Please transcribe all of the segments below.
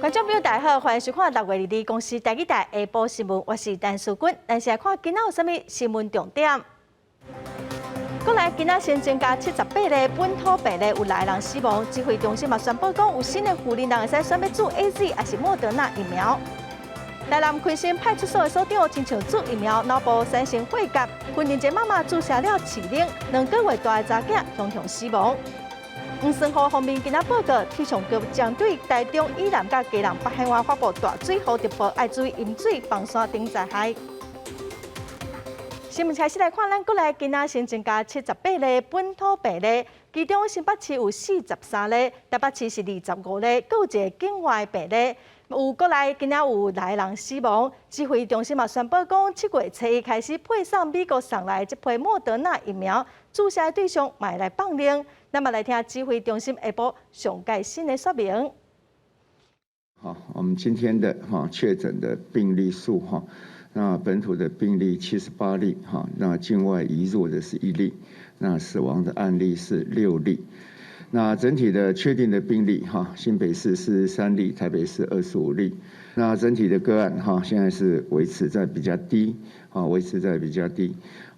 觀眾朋友大家好，歡迎收看6月22日公視台語台下晡新聞，我是陳淑君。咱先來看今仔有啥物新聞重點。國內今仔新增加78例本土病例，有六个人死亡。指揮中心嘛宣布講，有新的婦人會使選欲注 AZ 抑是莫德納疫苗。台南開心派出所的所長親像注疫苗，腦部產生血結，雲林一個媽媽注射了飼靈，2個月大的查囝雄雄死亡。黃酸雨方面，今仔報告氣象局針對台中以南佮基隆北海岸發布大水雨特報，愛注意淹水、崩山等災害。新聞開始來看，咱國內今仔新增加78例本土病例，其中新北市有43例，台北市是25例，閣有一個境外病例。有國內今仔有六個人死亡，指揮中心嘛宣布講，7月初一開始配送美國送來這批莫德納疫苗，注射的對象嘛會來放靈。咱嘛來聽指揮中心下晡上蓋新的說明。好，我們今天的哈確診的病例數哈，那本土的病例78例哈，那境外移入的是1例，那死亡的案例是6例。那整體的確定的病例哈，新北市43例，台北市25例。那整體的個案哈，現在是維持在比較低，啊，維持在比較低，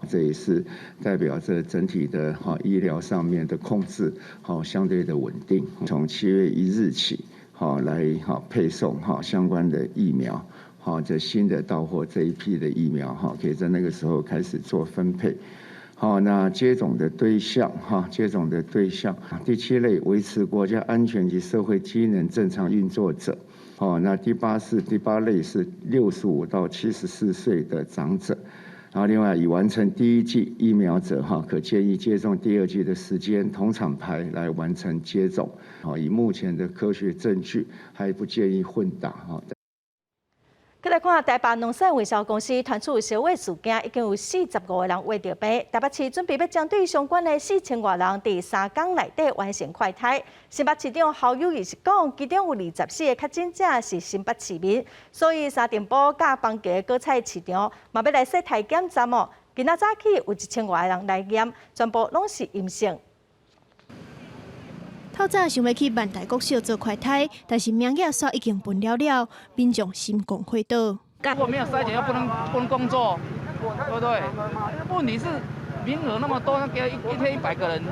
這也是代表着整體的哈醫療上面的控制，好相對的穩定。從7月1日起，好來哈配送哈相關的疫苗，好這新的到貨這一批的疫苗哈，可以在那個時候開始做分配。好，那接種的對象哈，接種的對象，第七類維持國家安全及社會機能正常運作者。好，那第八類是65到74歲的長者。然後另外已完成第一劑疫苗者哈，可建議接種第二劑的時間同廠牌來完成接種。好，以目前的科學證據，還不建議混打哈。閣來看台北農產運銷公司傳出燒火事件，已經有45個人罹著病。台北市準備欲針對相關的4000外人，佇3工內底完成快篩。新北市長侯友宜是講，其中有24個確診者是新北市民，所以三重埔佮板橋果菜市場嘛欲來設篩檢站哦。今仔早起有1000外個人來驗，全部攏是陰性。透早想欲去萬大國小做快篩，但是名額煞已經分了了，民眾心狂火倒。如果沒有篩檢，又不能工作，對不對？問題是名額那麼多，那給一天100個人。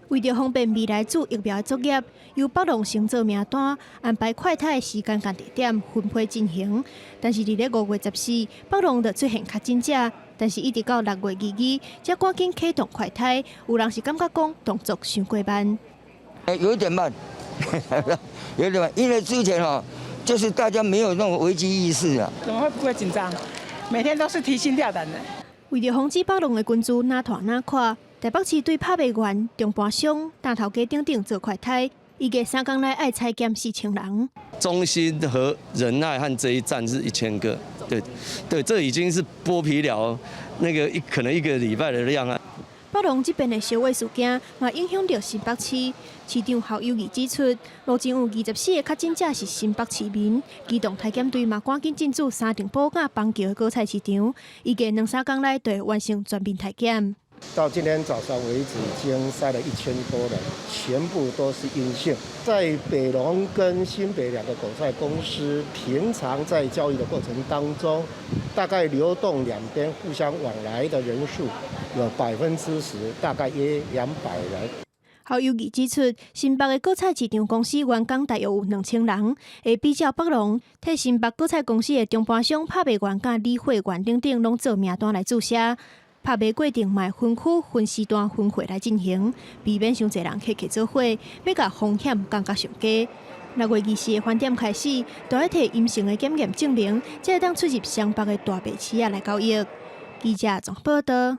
為著方便未來注疫苗的作業，由北農先做名單，安排快篩的時間佮地點分批進行。但是佇咧5月14，北農就出現確診者，但是一直到6月22，才趕緊啟動快篩。有人是感覺講動作傷過慢。有點慢，有點慢，因為之前哈，就是大家沒有那種危機意識啊。怎麼會不會緊張？每天都是提心吊膽的。為著防止北農的群聚若湠若闊，台北市對拍賣員、中盤商、擔頭家等等做快篩，預計3工內愛採檢4000人。中心和仁愛和這一站是1000個，對對，這已經是剝皮寮那個可能一個禮拜的量啊。北農這邊的燒火事件，嘛影響著新北市。市長侯友宜指出，目前有24個確診者是新北市民，機動篩檢隊嘛趕緊進駐三重埔佮板橋的果菜市場，預計兩三工內就會完成全面篩檢。到今天早上為止，已經篩了1000多人，全部都是陰性。在北農跟新北兩個果菜公司，平常在交易的過程當中，大概流動兩邊互相往來的人數有10%，大概約200人。侯友宜指出，新北的果菜市場公司員工大約有2000人，會比照北農，替新北果菜公司的中盤商、拍賣員佮理貨員等等，攏做名單來注射。拍賣過程嘛分區、分時段、分會來進行，避免傷濟人客客做伙，欲共風險降甲上低。6月24的飯店開始，都愛提陰性的檢驗證明，才會當出入雙北的大白市仔來交易。記者綜報導。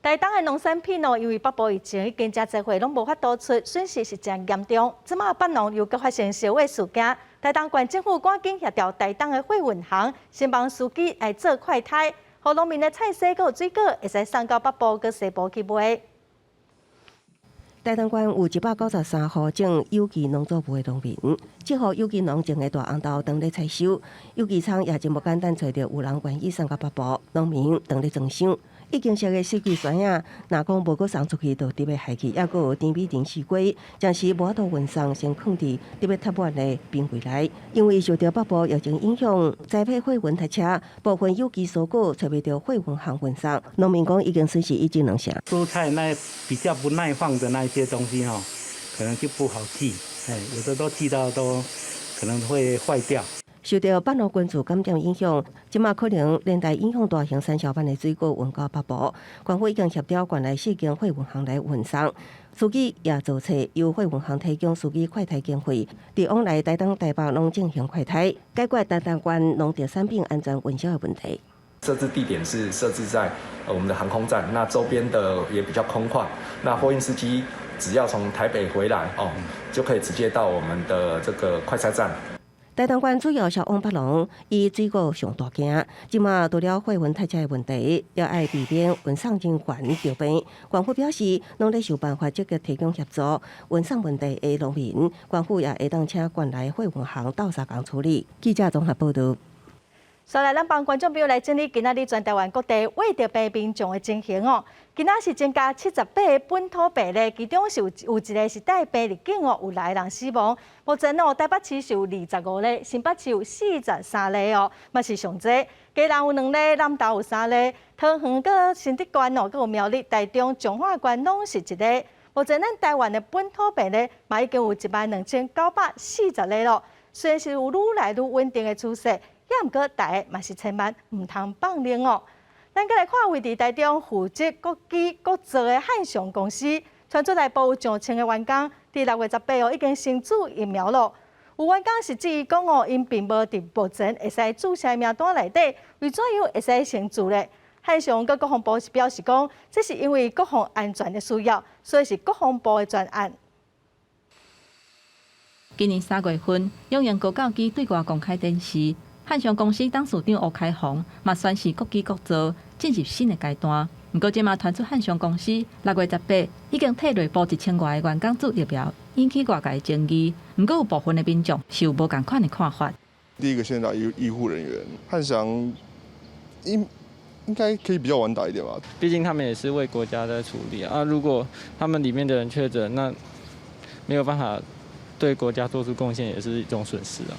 台東的農產品哦，因為北部疫情已經誠濟貨攏無法度出，損失是誠嚴重。這馬北農又閣發生燒火事件，台東縣政府趕緊協調台東的貨運行，先幫司機來做快篩，予農民的菜蔬閣有水果會使送到北部閣西部去賣。台東縣有193戶種有機農作物的農民，這戶有機農種的大紅豆當咧採收，有機倉也真無簡單，揣著有人願意送到北部，農民當咧裝箱，已經熟的四季酸仔，若講無閣送出去，就特別害去，抑閣有甜美甜絲瓜，暫時無法度運送，先囥佇特別塞滿的冰櫃內。因為受著北部疫情影響，栽培貨運塞車，部分有機蔬果揣袂著貨運行運送，農民講已經損失一至兩成。蔬菜那比較不耐放的那一些東西吼，可能就不好寄，哎，有的都寄到都可能會壞掉。受著北路軍事感染影響，這馬可能連帶影響大型產銷班的水果運到北部。縣府已經協調縣內四間貨運行來運送，司機也做冊由貨運行提供司機快篩經費，佇往來台東、台北攏進行快篩，解決台東縣農特產品安全運銷的問題。設置地點是設置在我們的航空站，那周邊的也比較空曠，那貨運司機只要從台北回來哦，就可以直接到我們的這個快篩站。台東縣主要銷往北農，以水果上大件。這馬除了貨運塞車的問題，也愛避免運送人員著病。縣府表示，攏咧想辦法積極提供協助運送問題的農民。縣府也會當請縣內貨運行鬥相共處理。記者綜合報導。所來，咱幫觀眾朋友來整理今仔日全台灣各地穢著病民眾的情形哦。今仔是增加78個本土病例，其中是有一個是帶病入境哦，有六个人死亡。目前哦，台北市是有25例，新北市有43例哦，嘛是上濟。基隆有兩例，南投有三例，桃園佮新竹縣哦，閣有苗栗、台中、彰化縣攏是一例。目前咱台灣的本土病例嘛已經有12,940例咯。雖然是有愈來愈穩定的趨勢。也毋過，大家嘛是千萬毋通放任哦。咱閣來看，位佇台中負責國機國造的漢翔公司，傳出內部有上千个員工，佇6月18號已經先注疫苗咯。有員工是質疑講哦，𪜶並無佇目前會使注射名單內底，為怎樣會使先注咧？漢翔佮國防部是表示講，這是因為國防安全的需要，所以是國防部的專案。今年3月份，永鷹高教機對外公開展示。漢翔公司董事長吳開宏嘛宣示國機國造進入新的階段。毋過，這馬傳出漢翔公司6月18已經替內部1000外个員工注疫苗，引起外界爭議。毋過，有部分的民眾是有無仝款的看法。第一個先打醫護人員，漢翔應該可以比較晚打一點吧？畢竟他們也是為國家在出力啊。如果他們裡面的人確診，那沒有辦法對國家做出貢獻，也是一種損失啊。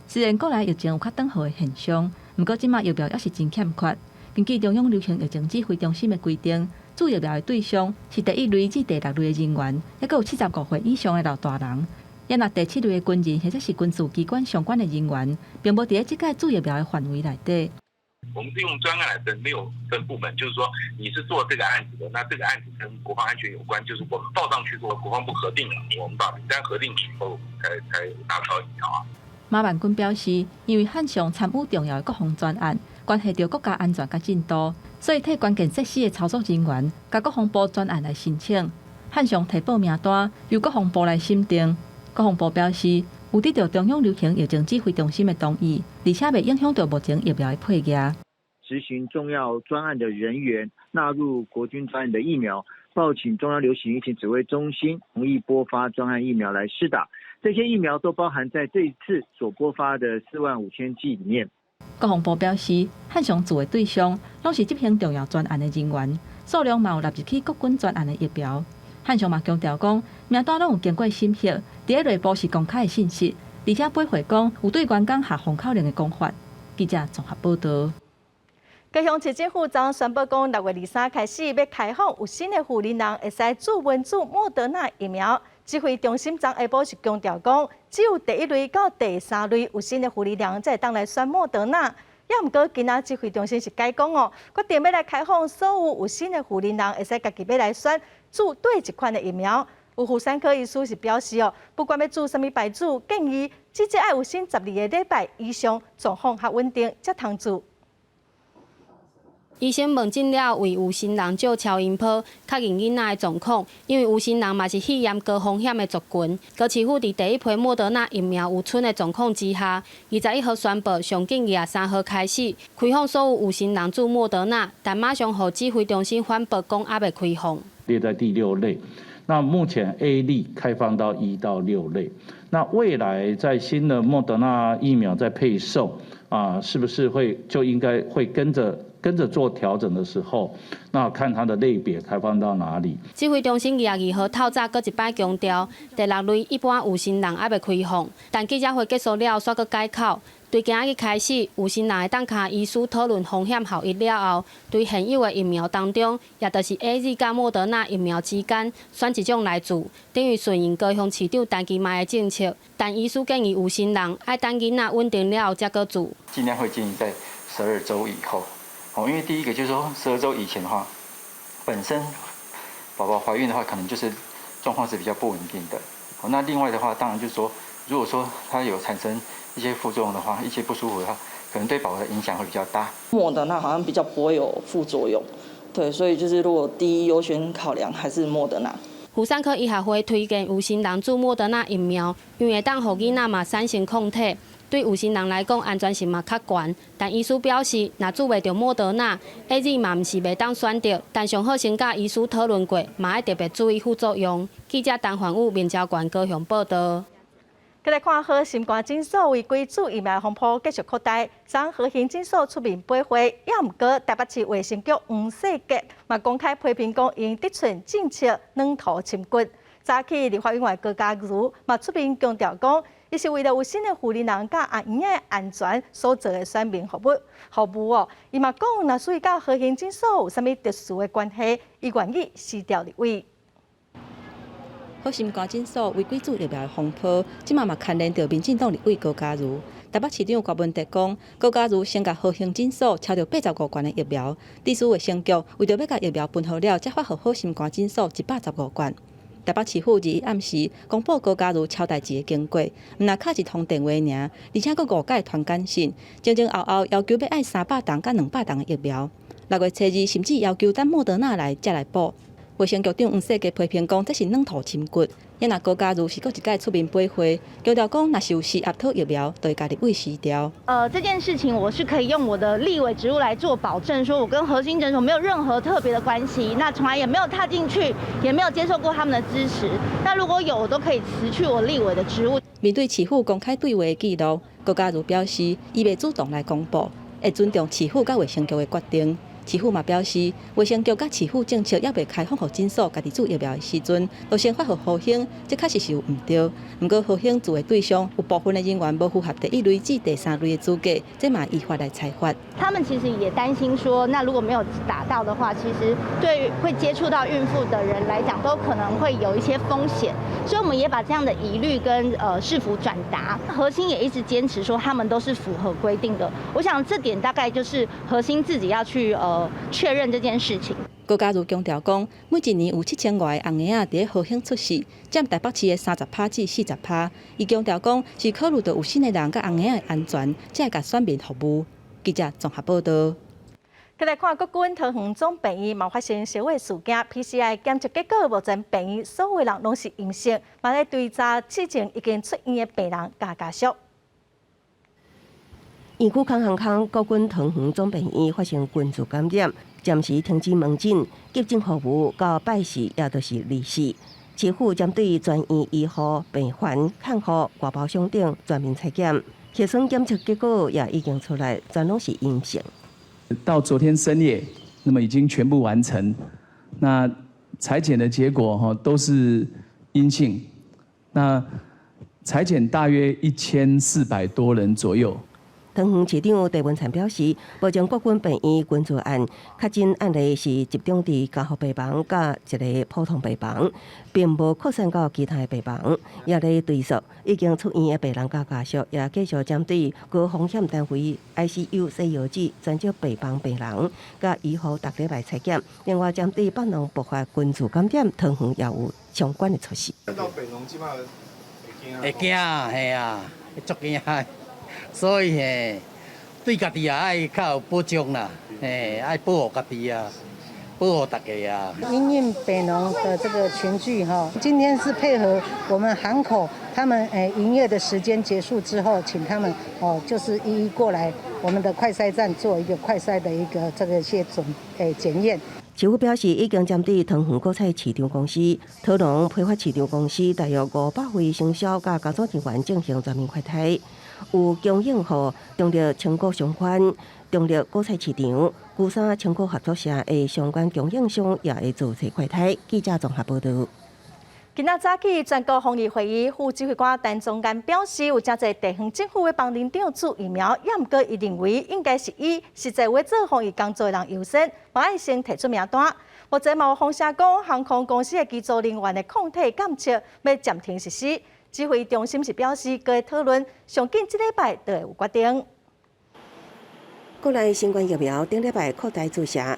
雖然國內疫情有較轉好的現象，毋過這馬疫苗猶是真欠缺。根據中央流行疫情指揮中心的規定，注疫苗的對象是第一類至第六類的人員，抑閣有75歲以上的老大人。抑若第七類的軍人或者是軍事機關相關的人員，並無佇咧這屆注疫苗的範圍內底。我們是用專案來分，沒有分部門，就是說你是做這個案子的，那這個案子跟國防安全有關，就是我們報上去說國防部核定了，我們把名單核定以後，才拿到疫苗啊。馬萬軍表示，因為漢翔參與重要的國防專案，關係著國家安全佮進度，所以替關鍵設施的操作人員，共國防部專案來申請。漢翔提報名單由國防部來審定。國防部表示，有得到中央流行疫情指揮中心的同意，而且袂影響著目前疫苗的配額。執行重要專案的人員納入國軍專案的疫苗，報請中央流行疫情指揮中心同意撥發專案疫苗來施打。這些疫苗都包含在這一次所撥發的45,000劑裡面。國防部表示，漢翔注的對象攏是執行重要專案的人員，數量嘛有納入去國軍專案的疫苗。漢翔嘛強調講，名單攏有經過審核，佇咧內部是公開的信息，而且駁回講有對員工下封口令的講法。記者綜合報導。高雄市政府昨宣布講，6月23開始欲開放有身的婦人人會使自願注莫德納疫苗。指揮中心昨下晡是強調講，只有第一類到第三類有身的婦人人才會當來選莫德納。也毋過今仔指揮中心是改講哦，決定欲來開放所有有身的婦人人會使家己欲來選注佗一款的疫苗。有婦產科醫師是表示哦，不管欲注啥物牌子，建議至少愛有身12個禮拜以上，狀況較穩定，才通注。醫生問診了，為有身人照超音波確認囡仔的狀況，因為有身人嘛是肺炎高風險的族群。高市府佇第一批莫德納疫苗有剩的狀況之下，21號宣布，上緊23號開始開放所有有身人注莫德納，但馬上予指揮中心反駁講猶未開放。列在第六類，那目前 A 類開放到1到6類，那未來在新的莫德納疫苗在配送啊，是不是會就應該會跟着？跟着做調整的時候，那看它的類別開放到哪裡。指揮中心22號透早閣一擺強調，第六類一般有身人猶未開放，但記者會結束了，煞閣改口。對今仔日開始，有身人會當共醫師討論風險效益了後，對現有的疫苗當中，也就是 AZ 佮莫德納疫苗之間選一種來注，等於順應高雄市長陳其邁的政策。但醫師建議有身人愛等囡仔穩定了後才閣注。盡量會建議在12週以後。哦，因為第一個就是說，12週以前的話，本身寶寶懷孕的話，可能就是狀況是比較不穩定的。哦，那另外的話，當然就是說，如果說它有產生一些副作用的話，一些不舒服的話，可能對寶寶的影響會比較大。莫德納好像比較不會有副作用，對，所以就是如果第一優先考量還是莫德納。婦產科醫學會推薦有身人注莫德納疫苗，因為會當予囡仔嘛產生抗體。對有身人來講，安全性嘛較懸。但醫師表示，若注袂著莫德納，AZ 嘛毋是袂當選擇，但上好先佮醫師討論過，嘛愛特別注意副作用。記者陳焕武、明昭縣高雄報道。繼來看好心肝診所違規注疫苗風波繼續擴大，昨和興診所出面駁回，也毋過台北市衛生局黃世傑嘛公開批評講，𪜶得寸進尺，軟塗深掘。早起立法委員高嘉瑜嘛出面強調講，伊是為了有身的婦人佮阿嬰仔安全所做的選民服務服務哦。伊嘛講，若屬於佮和興診所有啥物特殊的關係，伊願意辭掉立委。好心肝診所違規注疫苗的風波，這馬嘛牽連著民進黨立委高嘉瑜。台北市長柯文哲講，高嘉瑜先共和興診所超著85罐的疫苗，致使衛生局為著欲共疫苗分好了，才發予好心肝診所115罐。台北市府21暗時公布高嘉瑜抄代誌的經過，毋但敲一通電話爾，而且閣誤解傳簡訊，前前後後要求欲愛300筒佮200筒的疫苗。6月初2甚至要求等莫德納來才來補。衛生局長黃世傑批評講，這是軟塗深掘。也若高嘉瑜是閣一擺出面駁回，強調講，若是有施壓討疫苗，就會共立委辭掉。這件事情我是可以用我的立委職務來做保證，說我跟和興診所沒有任何特別的關係，那從來也沒有踏進去，也沒有接受過他們的支持。那如果有，我都可以辭去我立委的職務。面對市府公開對話的記錄，高嘉瑜表示，伊袂主動來公布，會尊重市府佮衛生局的決定。市府嘛表示，衛生局佮市府政策猶未開放予診所家己注疫苗的時陣，就先發予和興，這確實是有毋對。毋過和興注的對象有部分的人員無符合第一類至第三類的資格，這嘛依法來裁罰。他們其實也擔心說，那如果沒有打到的話，其實對會接觸到孕婦的人來講，都可能會有一些風險。所以我們也把這樣的疑慮跟市府轉達。和興也一直堅持說，他們都是符合規定的。我想這點大概就是和興自己要去確認這件事情。高嘉瑜強調講，每一年有7000外个紅嬰仔佇咧和興出世，佔台北市的30趴至40趴。伊強調講，是考慮到有身的人佮紅嬰仔的安全，才會共選民服務。記者綜合報道。繼來看國軍桃園總病院嘛發生燒火事件，PCR 檢測結果目前病院所有人攏是陰性，嘛咧追查之前已經出院的病人佮家屬。院區空航空國軍桃園總病院發生群聚感染，暫時停止門診、急診服務，到拜四也就是24。市府針對全院醫護、病患、看護、外包商等全面採檢，核酸檢測結果也已經出來，全攏是陰性。到昨天深夜，那麼已經全部完成。那採檢的結果哈都是陰性。那採檢大約1400多人左右。桃園市長鄭文燦表示，目前國軍病院群聚案確診案例是集中佇加護病房佮一个普通病房，並無擴散到其他的病房。也咧追溯已經出院的病人佮家屬，也繼續針對高風險單位 ICU 西藥指專責病房病人佮醫護逐禮拜採檢。另外，針對北農爆發群聚感染，桃園也有相關的措施。會驚，嘿啊，足驚。所以嘿，對家己也愛較有保障啦，嘿，愛保護家己啊，保護大家啊。因應北農的這個群聚哈，今天是配合我們行口他們營業的時間結束之後，請他們哦，就是一一過來我們的快篩站做一個快篩的一個這個些準檢驗。市府表示，已經針對桃園果菜市場公司、桃農批發市場公司大約500位承銷佮工作人員進行全面快篩。有供應予中壢青果商圈、中壢果菜市場、龜山青果合作社的相關供應商也會做齊快篩。記者綜合報道。今仔早起全國防疫會議副指揮官陳宗彥表示，有誠濟地方政府欲幫林長注疫苗，也毋過伊認為應該是以實際欲做防疫工作的人優先，無愛先提出名單。目前嘛有風聲講，航空公司的機組人員的抗體檢測欲暫停實施。指揮中心是表示，閣會討論，上緊這禮拜就會有決定。國內新冠疫苗頂禮拜擴大注射。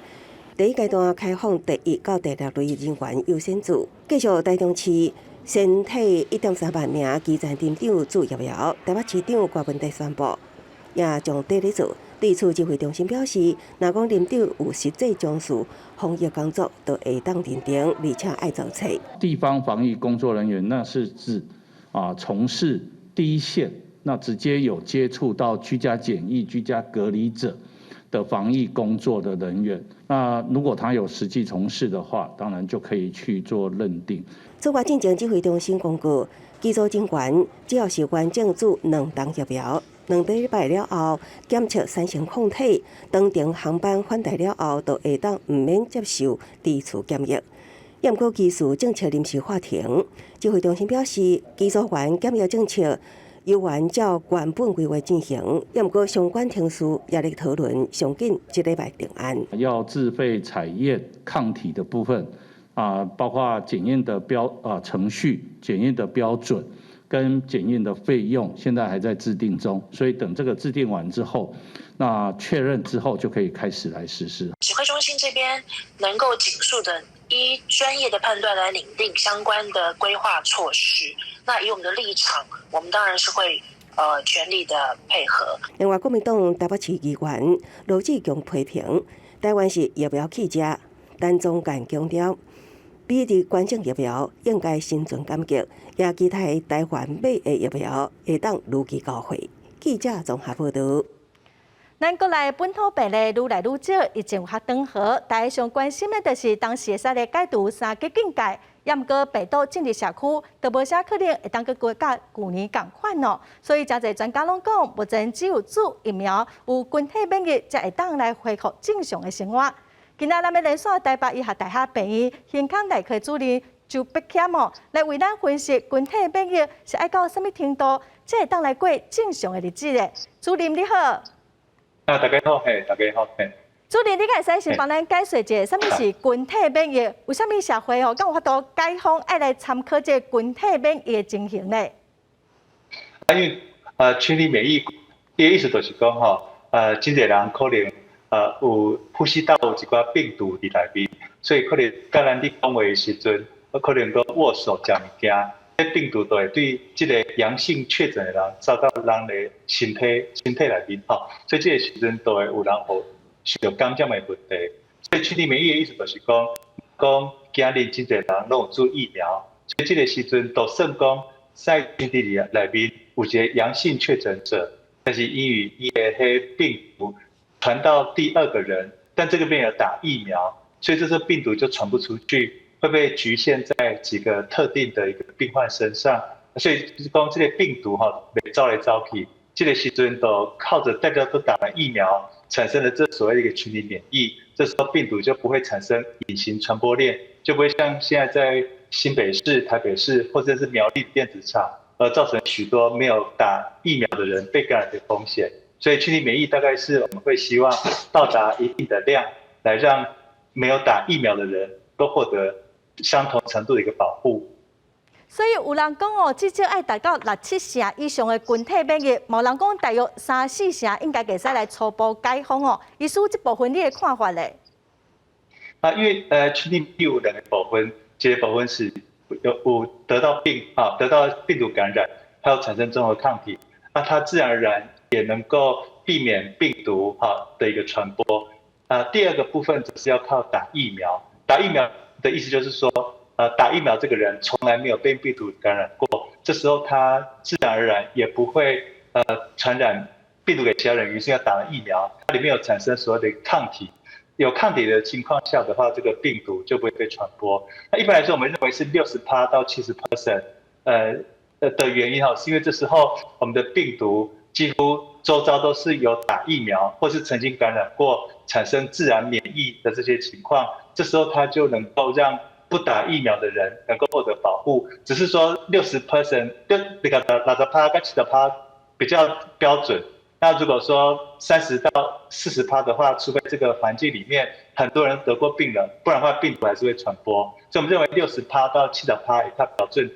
第一階段開放第一到第六類人員優先注，繼續台中市先替1.3萬名基層林長注疫苗，台北市長郭文泰宣布，也將綴咧做。對此，指揮中心表示，若講林長有實際從事防疫工作，就會當認定，而且愛做冊。地方防疫工作人員，那是指啊從事第一線，那直接有接觸到居家檢疫、居家隔離者的防疫工作的人員，那如果他有實際從事的話，當然就可以去做認定。此外，進前指揮中心公告，機組人員只要是完整注兩劑疫苗，2禮拜了後檢測產生抗體，當程航班返台了後，就會當毋免接受二次檢疫。毋過機師政策臨時喊停，指揮中心表示，機組員檢疫政策猶原照原本規劃進行，毋過相關程序也咧討論，上緊這禮拜定案。要自費採驗抗體的部分啊，包括檢驗的標啊程序、檢驗的標準跟檢驗的費用，現在還在制定中，所以等這個制定完之後，那確認之後就可以開始來實施。指揮中心這邊能夠盡速的依專業的判斷來擬定相關的規劃措施。那以我們的立場，我們當然是會全力的配合。另外，國民黨台北市議員羅智強批評台灣是疫苗棄者，陳宗彥強調，比佇捐贈疫苗應該心存感激，也期待台灣買的疫苗會當如期交貨。記者綜合報道。咱國內本土病例愈來愈少，疫情有較緩和。大家上關心的就是當時會使來解除三級警戒，也毋過病毒進入社區，都無啥可能會當閣過佮舊年仝款哦。所以，誠濟專家攏講，目前只有注疫苗有群體免疫，才會當來恢復正常的生活。今仔咱欲連線台北醫學大學病院胸腔內科主任周碧謙哦，來為咱分析群體免疫是愛到啥物程度，才會當來過正常的日子咧。主任你好。啊，大家好，嘿，大家好，嘿。主任，你敢會使先幫咱解說一下，啥物是群體免疫？為啥物社會吼，敢有法度解封愛來參考這個群體免疫的情形呢？啊，因為群體免疫，伊的意思就是講吼，真濟人可能有呼吸道有一寡病毒佇內面，所以可能佮咱咧講話的時陣，可能閣握手、食物件，這病毒就會對這個陽性確診的人走到人的身體內面吼，所以這個時陣就會有人予受感染的問題。所以群體免疫的意思就是講，講今日真濟人攏有注疫苗，所以這個時陣就算講在身體內面有一個陽性確診者，但是因為伊的彼病毒傳到第二個人，但這個邊有打疫苗，所以這個病毒就傳不出去，會被局限在幾個特定的一個病患身上。所以就是講這個病毒哈，袂走來走去，這個時陣都靠着大家都打了疫苗，產生了這所謂的一個群體免疫，這時候病毒就不會產生隱形傳播鏈，就不會像現在在新北市、台北市或者是苗栗電子廠，而造成許多沒有打疫苗的人被感染的風險。所以群體免疫大概是我們會希望到達一定的量，來讓沒有打疫苗的人都獲得相同程度的一個保護。所以有人講哦，至少愛達到六七成以上的群體免疫，嘛有人講大約三四成應該會使來初步解封哦。醫師這部分你的看法咧？啊，因為群體免疫有兩個部分，一個部分是有得到病啊，得到病毒感染，還有產生中和抗體，那它自然而然也能夠避免病毒哈的一個傳播。啊，第二個部分則是要靠打疫苗。打疫苗的意思就是說，打疫苗這個人從來沒有被病毒感染過，這時候他自然而然也不會傳染病毒給其他人，於是要打了疫苗，它裡面有產生所謂的抗體，有抗體的情況下的話，這個病毒就不會被傳播。那一般來說，我們認為是60%到70% 的原因哈，是因為這時候我們的病毒幾乎周遭都是有打疫苗或是曾經感染過產生自然免疫的這些情況，這時候它就能夠讓不打疫苗的人能夠獲得保護。只是說60% 跟那個60趴跟70趴比較標準。那如果說30到40趴的話，除非這個環境裡面很多人得過病了，不然的話病毒還是會傳播。所以我們認為60趴到70趴會較標準。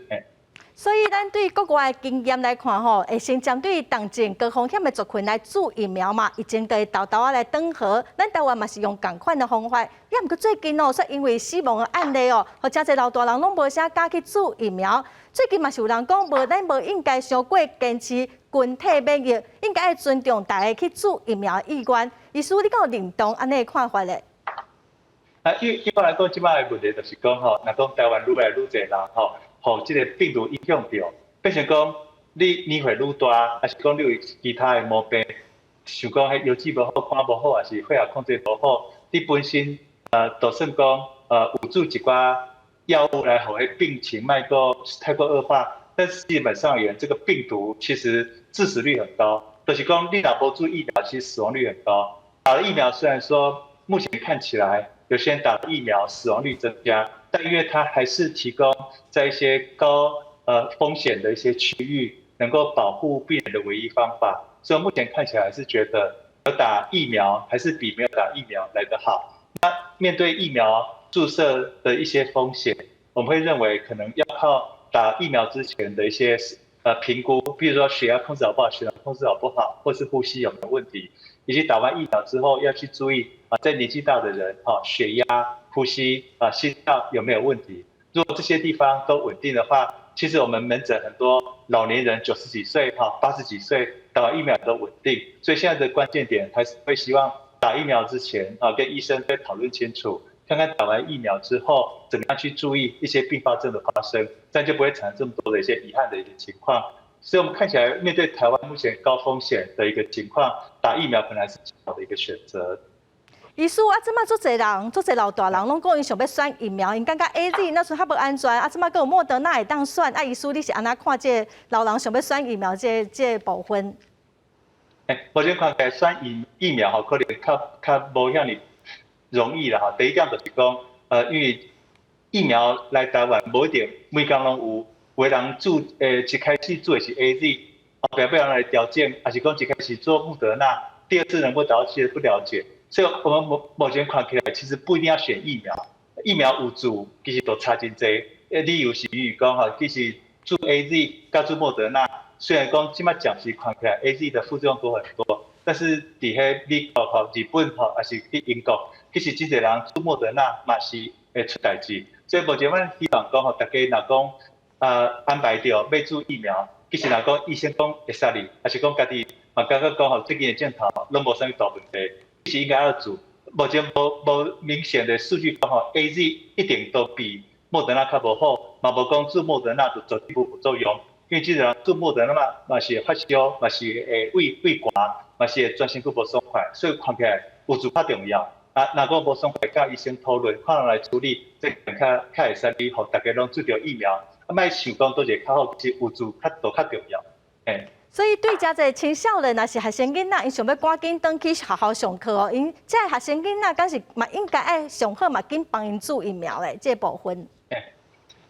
所以，咱對國外的經驗來看，吼，會先針對當前高風險的族群來注疫苗嘛，疫情就會沓沓仔來轉好。咱台灣嘛是用仝款的方法，也毋過最近哦，煞因為死亡的案例哦，予誠濟老大人攏無啥敢去注疫苗。最近嘛是有人講，無咱無應該傷過堅持群體免疫，應該愛尊重大家去注疫苗的意願。醫師，你敢有認同按呢的看法咧？啊，一般來講，這擺的問題就是講吼，若講台灣愈來愈濟人吼，予這個病毒影響著，變成講你年歲愈大，抑是講你有其他的毛病，像講彼腰子無好、肝無好，抑是血壓控制無好，你本身就算講有注一寡藥物來予彼病情莫閣太過惡化，但是基本上而言，這個病毒其實致死率很高，就是講你若無注疫苗，其實死亡率很高。打了疫苗雖然說目前看起來有些人打了疫苗死亡率增加，但因為它還是提供在一些高風險的一些區域，能夠保護病人的唯一方法，所以目前看起來還是覺得有打疫苗還是比沒有打疫苗來得好。那面對疫苗注射的一些風險，我們會認為可能要靠打疫苗之前的一些評估，比如說血壓控制好不好，血糖控制好不好，或是呼吸有沒有問題，以及打完疫苗之後要去注意啊，在年紀大的人哈，血壓、呼吸啊、心跳有沒有問題。如果這些地方都穩定的話，其實我們門診很多老年人90幾歲哈、80幾歲打完疫苗都穩定，所以現在的關鍵點還是會希望打疫苗之前啊，跟醫生再討論清楚，看看打完疫苗之後怎麼樣去注意一些併發症的發生，這樣就不會產生這麼多的一些遺憾的一些情況。所以我們看起來面對台灣目前高風險的一個情況，打疫苗可能還是最好的一個選擇。醫師啊，這馬足濟人，足濟老大人攏講𪜶想欲選疫苗，𪜶感覺 AZ 那陣較無安全，啊，這馬閣有莫德納會當選。啊，醫師你是按怎看這個老人想欲選疫苗這個部分？欸，目前看起來選疫苗吼，可能較無遐爾容易啦吼。第一點就是講，因為疫苗來台灣無一定每工攏有，有的人注一開始注的是 AZ，後壁欲按怎來調整，抑是講一開始注莫德納，第二次能夠打到其實不了解。所以我們目前看起來，其實不一定要選疫苗，疫苗有注其實都差真濟。理由是因為講吼，其實注 AZ 佮注莫德納，雖然講這馬暫時看起來 AZ 的副作用多很多，但是佇彼美國吼、日本吼，抑是佇英國，其實真濟人注莫德納嘛是會出代誌。所以目前阮希望講吼，大家若講安排著欲注疫苗，其實若講醫生講會使哩，抑是講家己嘛感覺講吼，最近的症頭攏無啥物大問題。其實應該要注，目前無明顯的數據講吼，AZ 一定都比莫德納較無好，嘛無講注莫德納就絕對無副作用，因為這個人注莫德納嘛，嘛是會發燒，嘛是會胃寒，嘛是會全身軀無爽快，所以看起來有注較重要。啊，若講無爽快，佮醫生討論，看人來處理，這較會使予大家攏注著疫苗，啊，莫想講佗一個較好，其實有注較都較重要，嘿。所以對遮濟青少年，抑是學生囡仔，𪜶想欲趕緊轉去學校上課哦，𪜶這個學生囡仔，敢是嘛應該愛上好嘛緊幫𪜶注疫苗的這個部分。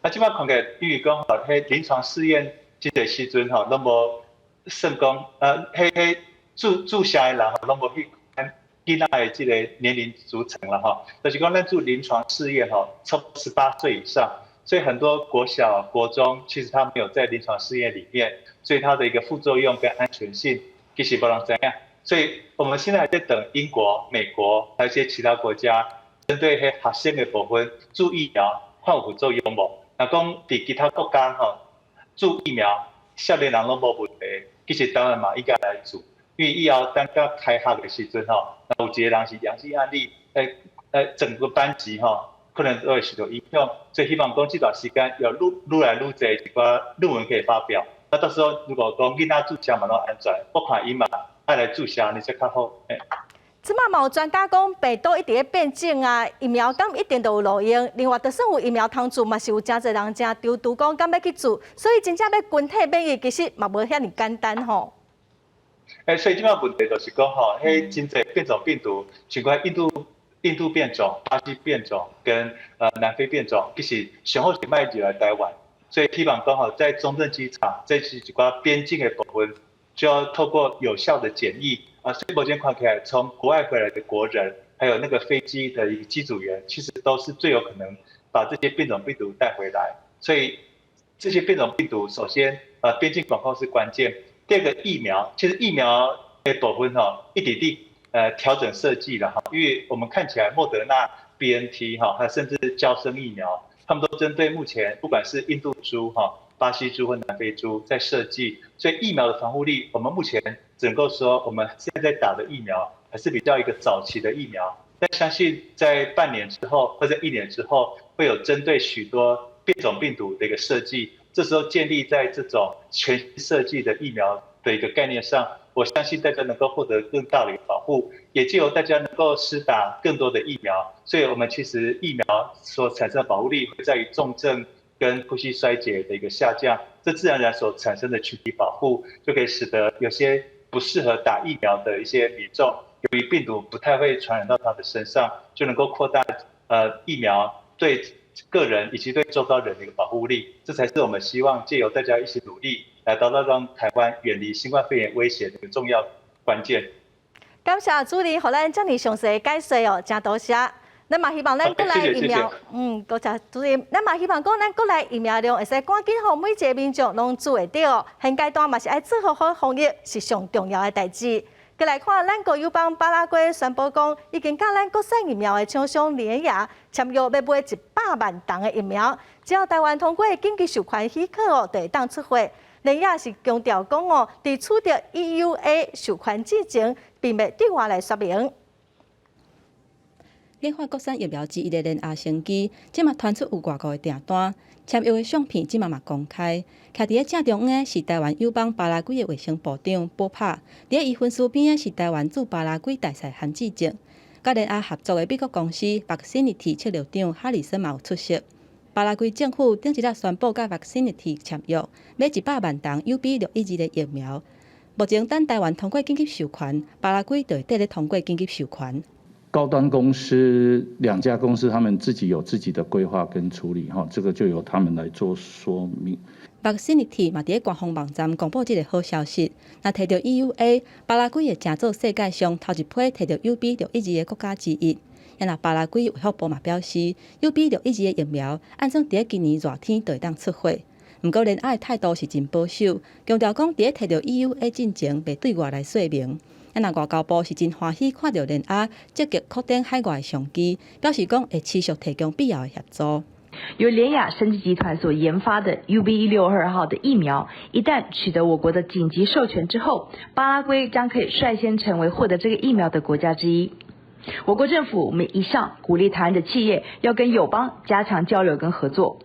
啊，這擺看起來，比如講吼，彼臨床試驗這個時陣吼，攏無算講，彼注射的人吼，攏無去看囡仔的這個年齡組成啦吼，就是講咱做臨床試驗吼，超18歲以上。所以很多國小、國中其實他沒有在臨床試驗裡面，所以它的一個副作用跟安全性其實無人知影。所以我們現在還在等英國、美國還有一些其他國家針對彼學生的部分注疫苗看有副作用無？若講佇其他國家吼注疫苗，少年人攏無問題，其實當然嘛應該來注，因為以後等到開學的時陣吼，若有一個人是陽性案例，整個班級吼，可能都會受到影響，所以希望講這段時間有愈來愈濟一寡論文可以發表。那到時候如果講囡仔注射嘛攏安全，我看伊嘛愛來注射，按呢才較好。這馬嘛有專家講，病毒一直咧變種啊，疫苗敢一定就有路用？另外，就算有疫苗通注，嘛是有誠濟人誠躊躇講敢欲去注，所以真正欲群體免疫，其實嘛無遐爾簡單吼。欸，所以這擺問題就是講吼，彼真濟變種病毒，像講印度變種、巴西變種跟南非變種，其實上好是莫入來台灣。所以希望講吼，在中正機場這是一寡邊境的部分，就要透過有效的檢疫啊。所以目前看起來，從國外回來的國人，還有那個飛機的一個機組員，其實都是最有可能把這些變種病毒帶回來。所以這些變種病毒，首先邊境管控是關鍵。第二個疫苗，其實疫苗的部分吼，一直佇調整設計了哈，因為我們看起來莫德納、BNT 哈，還甚至嬌生疫苗，他們都針對目前不管是印度株哈、巴西株或南非株在設計，所以疫苗的防護力，我們目前只能夠說我們現在打的疫苗還是比較一個早期的疫苗，但相信在半年之後或者一年之後，會有針對許多變種病毒的一個設計，這時候建立在這種全新設計的疫苗的一個概念上，我相信大家能夠獲得更大的一個保護，也藉由大家能夠施打更多的疫苗，所以我們其實疫苗所產生的保護力會在於重症跟呼吸衰竭的一個下降，這自然而然所產生的群體保護，就可以使得有些不適合打疫苗的一些民眾，由於病毒不太會傳染到他的身上，就能夠擴大疫苗對個人以及對周遭人的一個保護力，這才是我們希望借由大家一起努力，來達到讓台灣遠離新冠肺炎威脅的一個重要關鍵。感謝主任，予咱遮爾詳細解說哦，真多謝。咱嘛希望咱國內疫苗，多謝主任。咱嘛希望講咱國內疫苗量會使趕緊予每一個民眾攏注會著。現階段嘛是愛做好好防疫，是上重要的代誌。閣來看，咱國友邦巴拉圭宣布講，已經佮咱國產疫苗的廠商聯亞簽約，欲買100萬筒的疫苗，只要台灣通過緊急授權許可哦，就會當出貨。聯亞是強調講哦，佇取得 EUA 授權之前，並未對外來說明。研發國產疫苗之一的聯亞生技，這馬傳出有外國的訂單，簽約的相片這馬嘛公開。徛佇咧正中央的是台灣友邦巴拉圭的衛生部長波帕，佇咧伊分書邊的是台灣駐巴拉圭大使韓志正。佮聯亞合作的美國公司 Vaxxinity 策略長哈里森嘛有出席。巴拉圭政府頂一日宣布佮 Vaxxinity 簽約，買100萬筒 UB 612的疫苗。目前等台灣通過緊急授權，巴拉圭就會綴咧通過緊急授權。高端公司兩家公司，他們自己有自己的規劃跟處理，哈，這個就由他們來做說明。 Vaxxinity 嘛佇咧官方網站公布這個好消息，若提著 EUA，巴拉圭會成做世界上頭一批提著 UB 612的國家之一。若巴拉圭衛福部嘛表示，UB 612的疫苗按算佇咧今年熱天就會當出貨。毋過聯亞的態度是真保守，強調講佇咧提著 EUA 進前，袂對外來說明。啊，若外交部是真歡喜看著聯亞積極擴展海外商機，表示講會持續提供必要的協助。由聯亞生技集團所研發的 UB 162號的疫苗，一旦取得我國的緊急授權之後，巴拉圭將可以率先成為獲得這個疫苗的國家之一。我國政府我們一向鼓勵台灣的企業要跟友邦加強交流跟合作。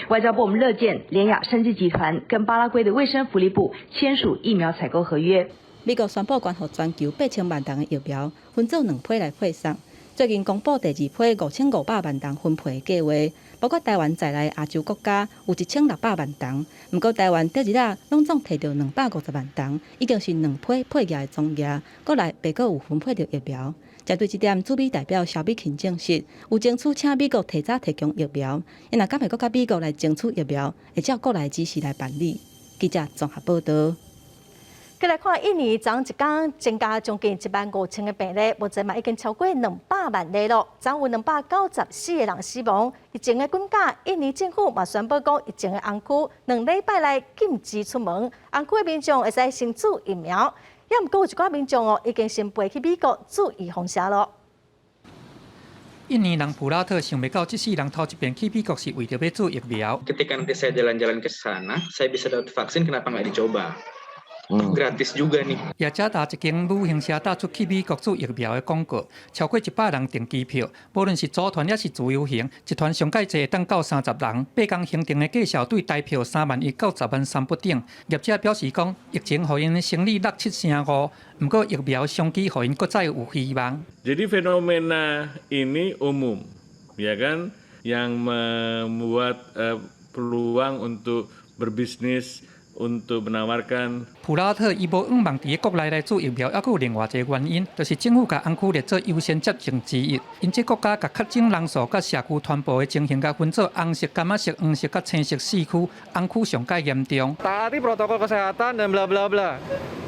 外交部我們樂見聯亞生技集團跟巴拉圭的衛生福利部簽署疫苗採購合約。美國宣布捐予全球8000萬筒的疫苗，分做兩批來配送。最近公布第二批5500萬筒分配的計劃，包括台灣在內亞洲國家有1600萬筒。毋過台灣頂一日攏總提著250萬筒，已經是兩批配額的總額，國內袂閣有分配著疫苗。針對這點，駐美代表蕭美琴證實，有爭取請美國提早提供疫苗，伊若敢會閣佮美國來爭取疫苗，會照國內指示來辦理。記者綜合報道。閣來看，印尼昨一工增加將近1萬5千個病例，目前嘛已經超過200萬例囉，昨有294個人死亡。疫情的滾價，印尼政府嘛宣布講，疫情的紅區2禮拜內禁止出門，紅區的民眾會使先注疫苗。也毋過有一寡民眾哦，已經先飛去美國注預防射囉。印尼人普拉特想袂到，這世人頭一遍去美國是為著欲注疫苗。 Ketika nanti saya jalan-jalan ke sana, saya bisa dapat vaksin, kenapa nggak dicoba? Gratis juga nih。雅加達一間旅行社打出去美國注疫苗的廣告，超過100人訂機票，無論是組團抑是自由行，一團上蓋濟會當到30人。八工行程的價數對台票3萬1到10萬3不等。業者表示講，疫情予𪜶生意落7成5，毋過疫苗商機予𪜶閣再有希望。 Jadi fenomena ini umum, ya kan, yang membuat peluang untuk berbisnis, Untuk menawarkan 普拉特伊無向望佇國內來注疫苗，猶閣有另外一個原因，就是政府共紅區列做優先接種之一。𪜶這國家共確診人數佮社區傳播的情形共分做紅色、柑仔色、黃色佮青色四區，紅區上蓋嚴重。 Taati protokol kesehatan dan bla bla bla.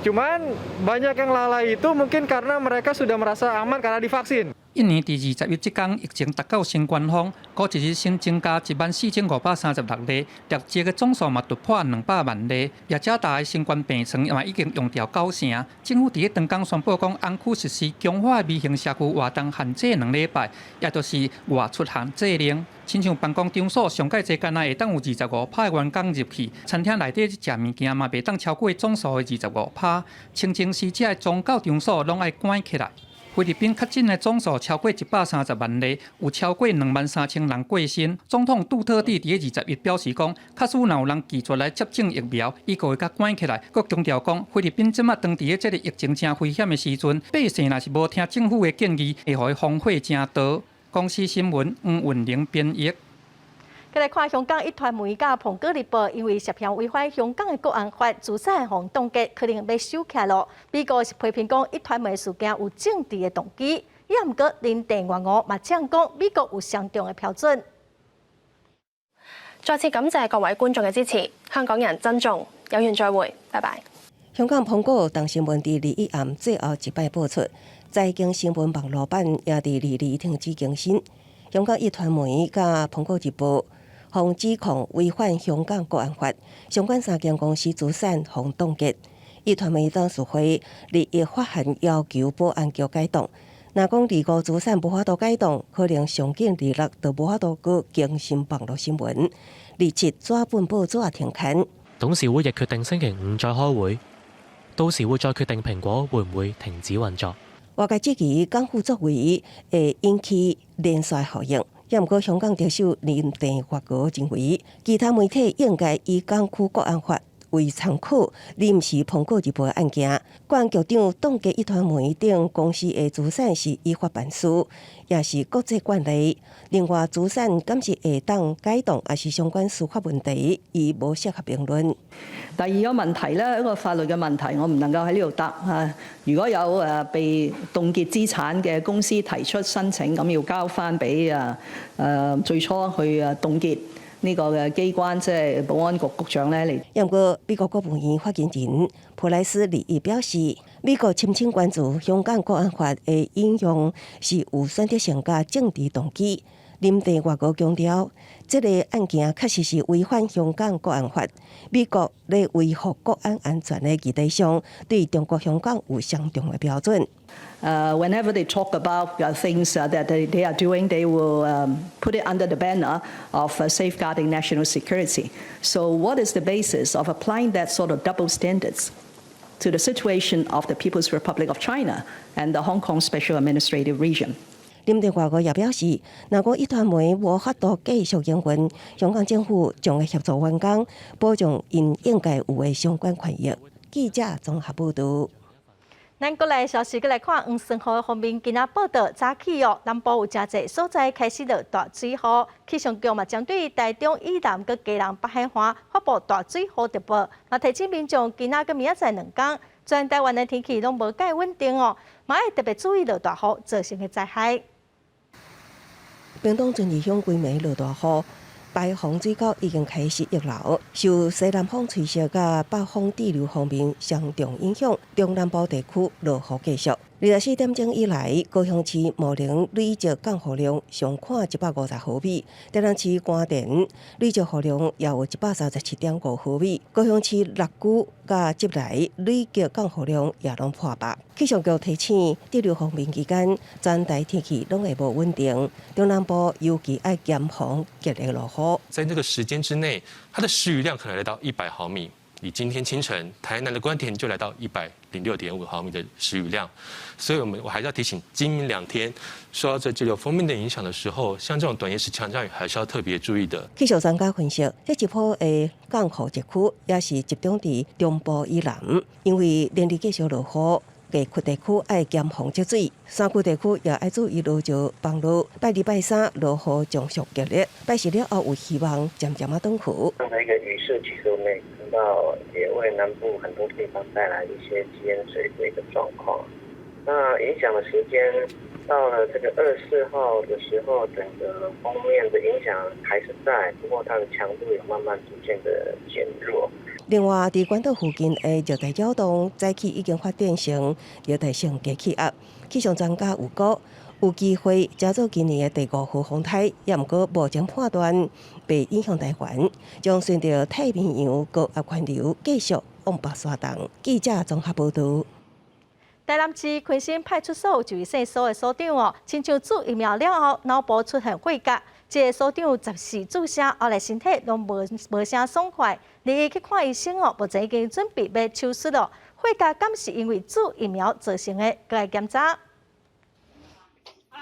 Cuman banyak yang lalai itu mungkin karena mereka sudah merasa aman karena divaksin. 印尼佇21這工疫情達到新高峰，過一日新增加14,536例，累計的總數嘛突破200萬例。雅加達的新冠病床嘛已經用掉九成。政府佇咧當工宣布講，紅區實施強化的微型社區活動限制2禮拜，也就是外出限制令。親像辦公場所上蓋濟干焦會當有25趴的員工入去，餐廳內底食物件嘛袂當超過總數的25趴。清真寺這的宗教場所攏愛關起來。菲律賓確診的總數超過130萬例，有超過2萬3千人過身。總統杜特蒂佇21表示講，假使若有人拒絕來接種疫苗，伊就會共關起來。閣強調講，菲律賓這馬當佇咧這个疫情誠危險的時陣，百姓若是無聽政府的建議，會予伊風火誠大。公視新聞黃雲玲編譯。繼來看香港壹傳媒佮蘋果日報，因為涉嫌違反香港的國安法，資產予凍結，可能欲收起來囉。美國是批評講壹傳媒事件有政治的動機，也毋過林鄭月娥嘛嗆講美國有相同的標準。再次感謝各位觀眾嘅支持，香港人珍重，有緣再會，拜拜。香港蘋果東新聞佇21暗最後一擺播出，財經新聞網路版也佇22停止更新。香港壹傳媒佮蘋果日報予指控違反香港國安法，相關三間公司資產予凍結。壹傳媒董事會21發函要求保安局解凍。若講25資產無法度解凍，可能上緊26就無法度閣更新網路新聞。27紙本報紙停刊。董事會亦決定星期五再開會，到時會再決定蘋果會唔會停止運作。外界質疑港府作為會引起連鎖效應。也毋過香港特首林鄭月娥認為，其他媒體應該以港區國安法為參考，而毋是蘋果日報的案件。國安局長凍結壹傳媒等公司的資產是依法辦事，也是國際慣例。另外，資產敢是會當解凍，抑是相關司法問題，伊無適合評論。第二個問題咧，一個法律嘅問題，我唔能夠喺呢度答嚇。如果有被凍結資產嘅公司提出申請，咁要交翻俾最初去凍結呢個嘅機關，即係保安局局長咧嚟。不過，美國國務院發言人普萊斯日表示，美國深切關注香港國安法的應用是有選擇性佮政治動機。林鄭月娥強調，這个案件確實是違反香港國安法。美國咧維護國安安全的議題上，對中國香港有相同的標準。 Whenever they talk about things that they are doing, they will put it under the banner of safeguarding national security. So what is the basis of applying that sort of double standards to the situation of the People's Republic of China and the Hong Kong Special Administrative Region? 林鄭月娥也表示，若果壹傳媒無法度繼續營運，香港政府將會協助員工保障𪜶應該有的相關權益。記者綜合報導。咱國內消息，閣來看黃酸雨方面，今仔報道早起哦，南部有誠濟所在開始落大水雨，氣象局嘛針對台中以南佮基隆北海岸發布大水雨特報，嘛提醒民眾今仔佮明仔載兩工，全台灣的天氣攏無蓋穩定哦，嘛愛特別注意落大雨造成的災害。屏東尊義鄉規暝落大雨，排洪水溝已經開始溢流，受西南風吹襲佮北風對流方面雙重影響，中南部地區落雨繼續。24點鐘以來，高雄市武陵累積降雨量上看150毫米，台南市官田累積雨量也有137.5毫米，高雄市六龜佮集來累計降雨量也攏破百。氣象局提醒，對流鋒面期間，全台天氣攏會無穩定，中南部尤其愛嚴防激烈落雨。在那個時間之內，它的時雨量可能來到100毫米。以今天清晨台南的官田就來到106.5毫米的時雨量，所以我還是要提醒，今明兩天受到這這個鋒面的影響的時候，像這種短延時強降雨，還是要特別注意的。氣象專家分析，這一波的降雨熱區也是集中佇中部以南，因為連日繼續落雨，低區地區愛嚴防積水，山區地區也愛注意落石防落。拜二拜三落雨將續激烈，拜四了後有希望漸漸仔轉雨。這樣的一個雨勢，其實我們也看到，也為南部很多地方帶來一些積淹水的一個狀況。那影響的時間到了這個24號的時候，整個鋒面的影響還是在，不過它的強度有慢慢逐漸的減弱。另外，佇關島附近的熱帶擾動，早起已經發展成熱帶性低氣壓。氣象專家預估有機會成做今年的第五號風颱，也毋過目前判斷袂影響台灣，將順著太平洋高壓環流繼續往北徙動。記者綜合報導。台南市葵興派出所有一位姓蘇的所長哦，親像注疫苗了後，腦部出現血壓。這个所長十四注射，後來身體攏無啥爽快，伊去看醫生哦，目前已經準備欲手術囉。血壓敢是因為注疫苗造成的，閣來檢查。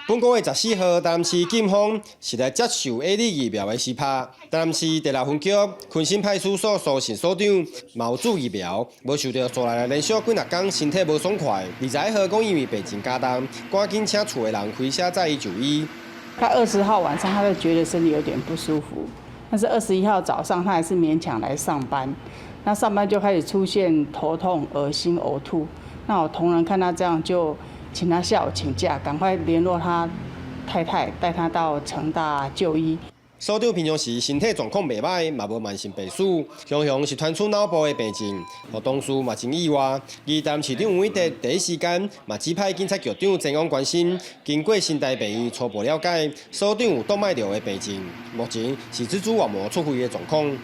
本個月14號，台南市警方是來接受 AZ 疫苗的施拍。台南市第六分局坤興派出所蘇姓所長嘛有注疫苗，無想著紲來連續幾若工身體無爽快。21號講因為病情加重，趕緊請厝的人開車載伊就醫。他20號晚上他就覺得身體有點不舒服，但是21號早上他還是勉強來上班。那上班就開始出現頭痛、噁心、嘔吐。那我同仁看他這樣就請他下午請假，趕快聯絡他太太，帶他到成大就醫。所長平常時身體狀況袂䆀，嘛無慢性病史，常常是傳出腦部的病症，予同事嘛真意外。而台南市長黃偉哲第一時間嘛指派警察局長前往關心，經過新台病院初步了解，所長有動脈瘤的病症，目前是蜘蛛網膜出血的狀況。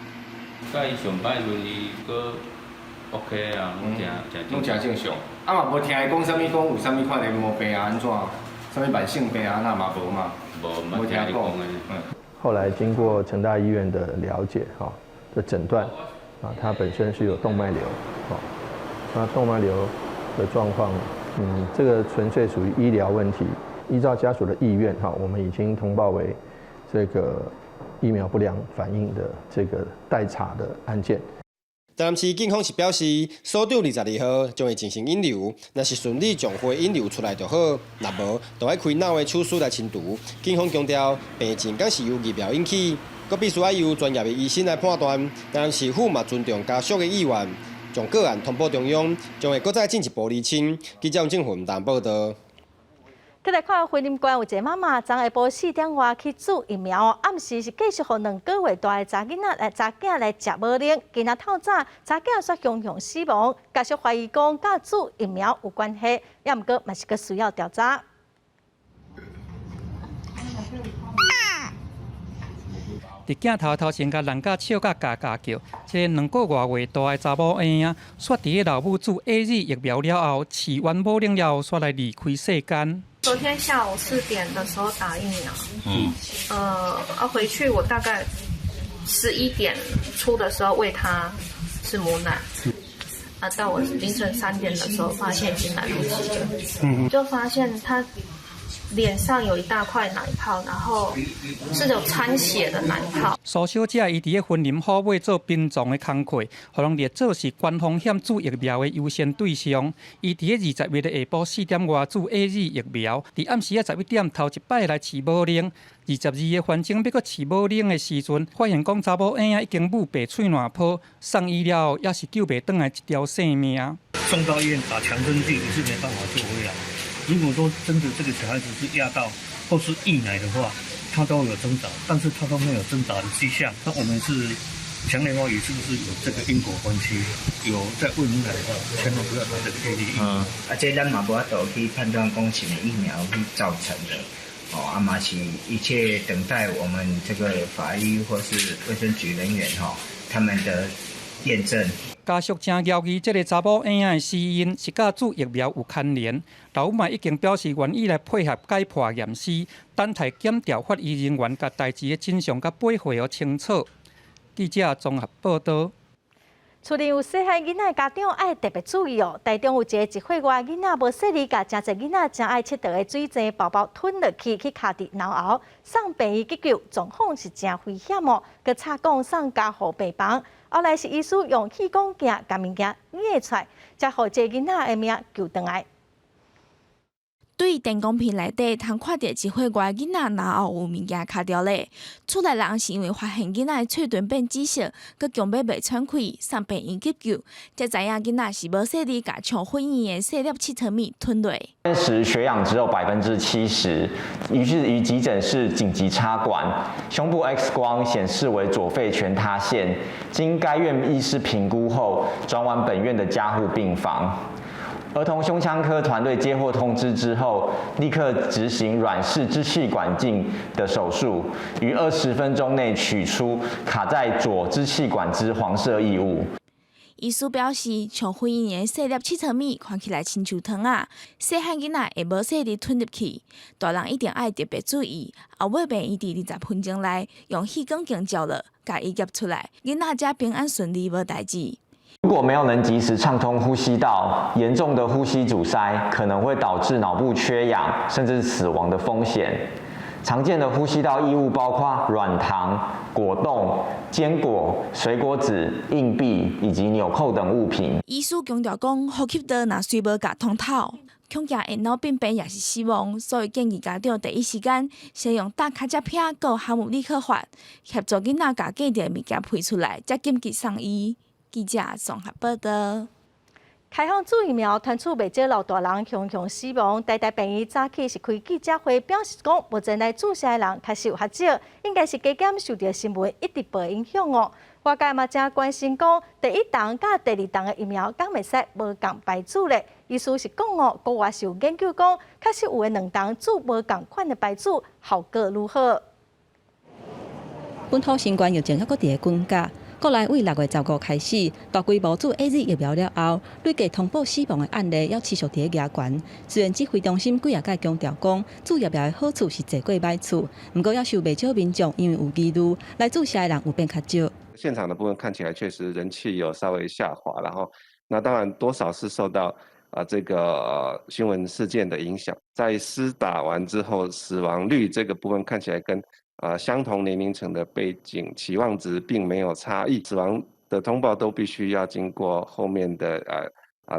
佮伊上擺時伊閣 OK 啊，攏誠誠攏誠正常。啊嘛無聽伊講啥物，講有啥物款的毛病啊，按怎？啥物慢性病啊，那嘛無嘛。無，無聽伊講的。後來經過成大醫院的了解，哈的診斷，啊，他本身是有動脈瘤，哦，那動脈瘤的狀況，這個純粹屬於醫療問題。依照家屬的意願，哈，我們已經通報為這個疫苗不良反應的這個待查的案件。台南市警方是表示，所長22號將會進行引流，若是順利將血引流出來就好，若無就愛開腦的手術來清除。警方強調，病情敢是由疫苗引起，閣必須愛由專業的醫生來判斷。台南市府嘛尊重家屬的意願，將個案通報中央，將會閣再進一步釐清。記者鄭雲台報導。閣來看雲林縣有一个媽媽，昨下晡4點外去注疫苗，暗時是繼續予2個月大的查囡仔來查囝來食母奶，今仔透早查囝煞雄雄死亡，家屬懷疑講佮注疫苗有關係，也毋過嘛是閣需要調查。佇鏡頭頭前共人家笑甲咬咬叫，這个2個外月大的查某嬰仔，煞佇咧老母注 AZ 疫苗了後，飼完母奶了後，煞來離開世間。昨天下午4點的時候打疫苗，回去我大概11點初的時候餵他吃母奶，啊，到我凌晨3點的時候發現已經來不及了，就發現他臉上有一大塊奶泡，然後是有摻血的奶泡。蘇小姐伊佇咧雲林虎尾做殯葬的工課，予人列做是高風險注疫苗的優先對象。伊佇咧20日的下晡4點外注 AZ 疫苗，佇暗時仔11點頭一擺來飼母奶。22個環境欲閣飼母奶的時陣，發現講查某嬰仔已經母白喙爛泡，送醫了後也是救袂轉來一條性命。送到醫院打強針劑也是沒辦法救回來。如果說真的這個小孩子是壓到或是溢奶的話，他都有掙扎，但是他都沒有掙扎的跡象。那我們是強烈懷疑是不是有這個因果關係？有在餵母奶的話，千萬不要打這個 AZ 疫苗。啊，這咱嘛無法度去判斷講是毋是疫苗去造成的，哦，啊嘛是一切等待我們這個法醫或是衛生局人員吼，他們的驗證。家屬誠猶疑這个查某嬰仔的死因是佮注疫苗有牽連，老母嘛已經表示願意來配合解剖驗屍，等待檢調法醫人員共代誌的真相佮背回清楚。記者綜合報導。厝裡有細漢囡仔，家長愛特別注意哦。台中有一个1歲外囡仔無細膩，共誠濟囡仔誠愛𨑨迌的水井包包吞落去，去卡佇喉喉，送病院急救，狀況是誠危險哦。閣插管送加護病房，後來是醫師用氣管鏡共物件捏出來，才予這个囡仔的命救轉來。對電光屏內底通看著一歲外囡仔腦後有物件卡著咧。厝內人是因為發現囡仔的喙唇變紫色，閣強欲袂喘氣，送病院急救，才知影囡仔是無細膩共像粉圓的細粒𨑨迌物吞落。當時血氧只有70%，於是於急診室緊急插管，胸部 X 光顯示為左肺全塌陷，經該院醫師評估後，轉往本院的加護病房。兒童胸腔科團隊接獲通知之後，立刻執行軟式支氣管鏡的手術，於20分鐘內取出卡在左支氣管之黃色異物。醫師表示，像粉圓的細粒𨑨迌物看起來親像糖仔，細漢囡仔會無細膩吞入去，大人一定愛特別注意。後尾病院佇20分鐘內用氣管鏡照落，共伊夾出來，囡仔才平安順利無代誌。如果沒有能及時暢通呼吸道，嚴重的呼吸阻塞可能會導致腦部缺氧，甚至死亡的風險。常見的呼吸道異物包括軟糖、果凍、堅果、水果紙、硬幣以及紐扣等物品。醫師強調講，呼吸道若雖無共通透，恐驚會腦病變抑是死亡，所以建議家長第一時間先用打卡遮片閣哈姆立克法協助囡仔共隔著的物件排出來，才緊急送醫。記者綜合報道。開放注疫苗，傳出袂少老大人雄雄死亡。台大病院早起是開記者會，表示講，目前來注射的人確實有較少，應該是加減受著新聞一直報影響哦。外界嘛誠關心講，第一筒佮第二筒的疫苗敢會使無仝牌子咧？意思是講哦，國外是有研究講，確實有的兩筒注無仝款的牌子，效果如何？本土新冠疫情猶閣佇咧滾價。國內為6月15開始大規模注 AZ 疫苗了後，累計通報死亡的案例猶持續佇咧加懸。雖然指揮中心幾仔擺強調講，注疫苗的好處是濟過歹處，毋過猶是有袂少民眾因為有疑慮來注射的人有變較少。現場的部分看起來確實人氣有稍微下滑，然後那當然多少是受到啊這個新聞事件的影響。在施打完之後，死亡率這個部分看起來跟啊相同年齡層的背景期望值並沒有差異，死亡的通報都必須要經過後面的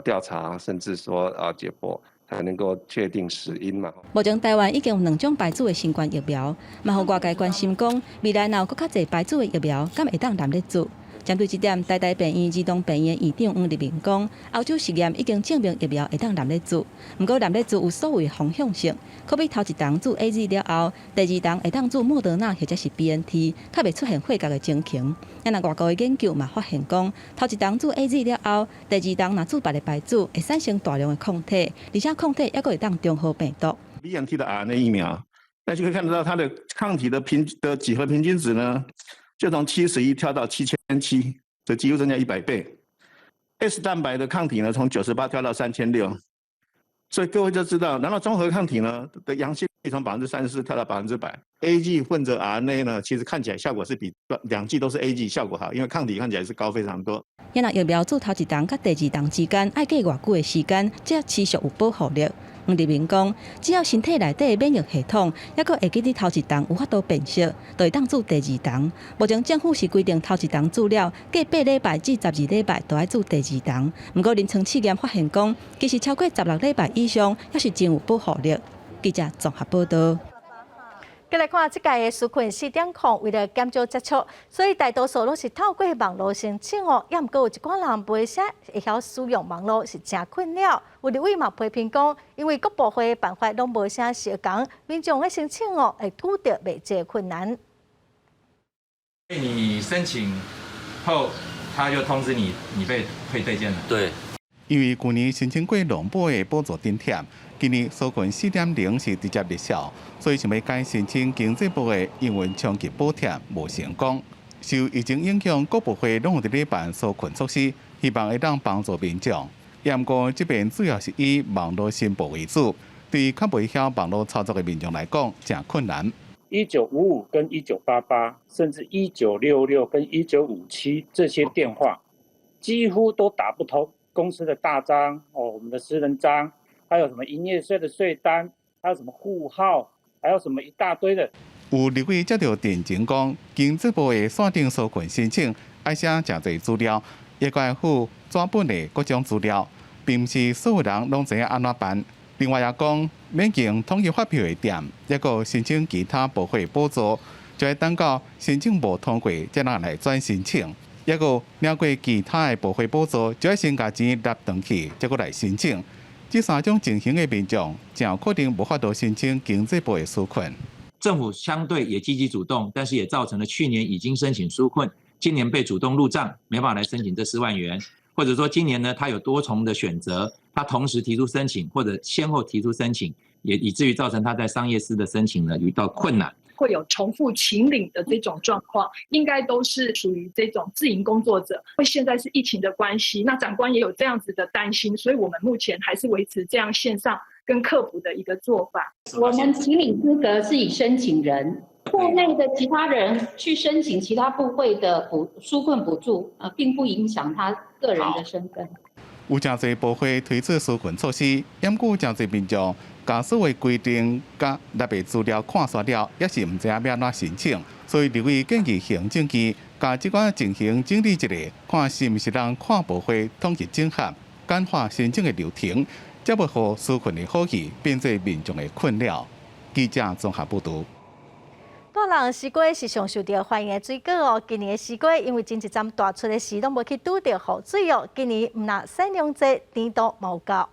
調查，甚至說啊解剖，才能夠確定死因嘛。目前台灣已經有兩種牌子的新冠疫苗，嘛予外界關心講，未來若有閣較濟牌子的疫苗，敢會當濫咧注？針對這點，台大病院兒童病院院長黃立明講，歐洲實驗已經證明疫苗會當濫咧注，毋過濫咧注有所謂風險性，可比頭一筒注 AZ 了後，第二筒會當注莫德納或者是 BNT，較袂出現血結的情形。啊，若外國的研究嘛發現講，頭一筒注 AZ 了後，第二筒若注別个牌子，會產生大量的抗體，而且抗體猶閣會當中和病毒。 BNT 的 RNA 疫苗，那就可以看得到它的抗體的平的幾何平均值呢，就從71跳到7700，這幾乎增加100倍。S 蛋白的抗體呢，從98跳到3600，所以各位就知道，然後中和抗體呢的陽性率從34%跳到100%。AZ 混著 RNA 呢，其實看起來效果是比兩劑都是 AZ 效果好，因為抗體看起來是高非常多。若疫苗注頭一筒佮第二筒之間，愛隔偌久的時間，才持續有保護力？黃立明講，只要身體內底的免疫系統猶閣會記得頭一筒有法度辨識，就會當注第二筒。目前政府是規定頭一筒注了，隔8禮拜至12禮拜就愛注第二筒。毋過臨床試驗發現講，其實超過16禮拜以上，猶是真有保護力。記者綜合報道。繼來看這屆的紓困4.0，為了減少接觸，所以大多數攏是透過網路申請哦。猶毋過有一寡人袂啥會曉使用網路，是誠困擾。有立委嘛批評講，因為各部會的辦法攏無啥相仝，民眾的申請哦會拄著袂少困難。你申請後，他就通知你，你被退退件了。對。因為舊年申請過農保的補助津貼，今年紓困4.0是直接熱銷，所以想欲改申請經濟部的營運衝擊補貼無成功。受疫情影響，各部會攏有佇咧辦紓困措施，希望會當幫助民眾。毋過這邊主要是以網路申報為主，對較袂曉網路操作的民眾來講，誠困難。 1955跟1988，甚至1966跟1957這些電話，幾乎都打不通。公司的大章哦，我們的私人章，還有什麼營業稅的稅單，還有什麼戶號，還有什麼一大堆的。有立委接著陳情講，經濟部的線頂紓困申請，愛寫誠濟資料，也閣愛附紙本的各種資料，並毋是所有人攏知影按怎辦。另外也講，免用統一發票的店，抑閣申請其他部會補助，就愛等到申請無通過，才能來轉申請。抑閣領過其他的部會補助，就愛先共錢納轉去，才閣來申請。這三種情形的民眾，真有可能無法度申請經濟部的紓困。政府相對也積極主動，但是也造成了去年已經申請紓困，今年被主動入賬，沒辦法來申請這4萬元，或者說今年呢，他有多重的選擇，他同時提出申請或者先後提出申請，也以至於造成他在商業司的申請呢遇到困難。會有重複請領的這種狀況，應該都是屬於這種自營工作者。因為現在是疫情的關係，那長官也有這樣子的擔心，所以我們目前還是維持這樣線上跟客服的一個做法。我們請領資格是以申請人，部內的其他人去申請其他部會的補紓困補助，並不影響他個人的身份。有誠濟部會推出紓困措施，毋過誠濟民眾，共所有規定佮納的資料看煞了，猶是毋知影欲按怎申請，所以立委建議行政院共這款情形整理一下，看是毋是通跨部會統一整合，簡化申請的流程，才袂予紓困的好意變做民眾的困擾。記者綜合報導。大人西瓜是上受著歡迎的水果哦。今年的西瓜因為前一站大出的時攏無去拄著雨水哦，今年毋但產量濟，甜度嘛有夠。